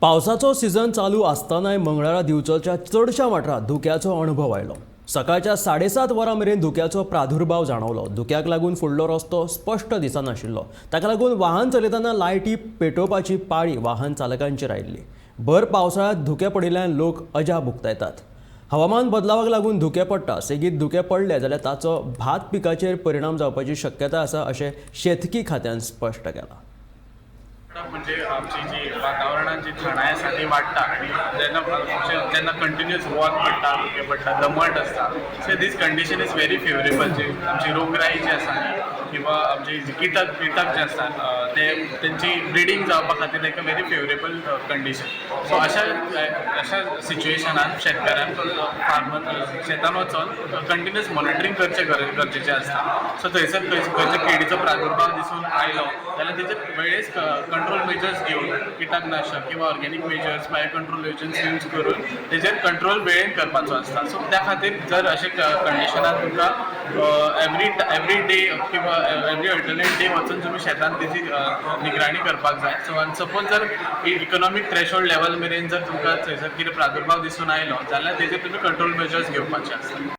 पावसाचो सिजन चालू आसतनाय मंगळारा दिवचलच्या चडशा वाठारांत धुक्याचो अणभव आयलो. सकाळच्या 7:30 वरां मेरेन धुक्याचो प्रादुर्भाव जाणवलो. धुक्याक लागून फुडलो रस्तो स्पश्ट दिसनाशिल्लो. ताका लागून वाहन चलयतना लायटी पेटोवपाची पाळी वाहन चालकांचेर आयिल्ली. भर पावसाळ्यांत धुकें पडिल्ल्यान लोक अजाप उक्तायतात. हवामान बदलावाक लागून धुकें पडटा. सेगीत धुकें पडलें जाल्यार ताचो भात पिकाचेर परिणाम जावपाची शक्यता आसा, अशें शेतकी खात्यान स्पश्ट केलां. म्हणजे आमची जी वातावरणात जी थंडाय आसा ती वाडटा आनी जेन्ना कंटिन्युअस वत पडटा, धुकें पडटा, दमट आसता, so this condition is very favourable. जी आमची रोगराई जी आसा न्ही किंवा आमची जी किटक जे आसतात, ते तेंची ब्रिडींग जावपा खातीर एक व्हेरी फेवरेबल कंडिशन. सो अशा सिच्युएशनान शेतकाऱ्यान, फार्मर शेतान वचोन कंटिन्युअस मॉनिटरींग करचें गरजेचें आसता. सो थंयसर खंयच्या किडीचो प्रादुर्भाव दिसून आयलो जाल्यार तेजेर वेळेच कंट्रोल मेजर्स घेवन, किटकनाशक किंवा organic measures, bio control agents use करून तेजेर कंट्रोल वेळेन करपाचो आसता. सो त्या खातीर जर अशे कंडिशनान तुमकां एवरी डे किंवा एवरी अल्टरनेट डे वचून तुमी शेतान तेजी निगराणी करपाक जाय. सो आनी सपोज जर इकॉनॉमीक थ्रेशोल्ड लेवल मेरेन जर तुमकां थंयसर कितें प्रादुर्भाव दिसून आयलो जाल्यार तेजेर तुमी कंट्रोल मेजर्स घेवपाचे आसता.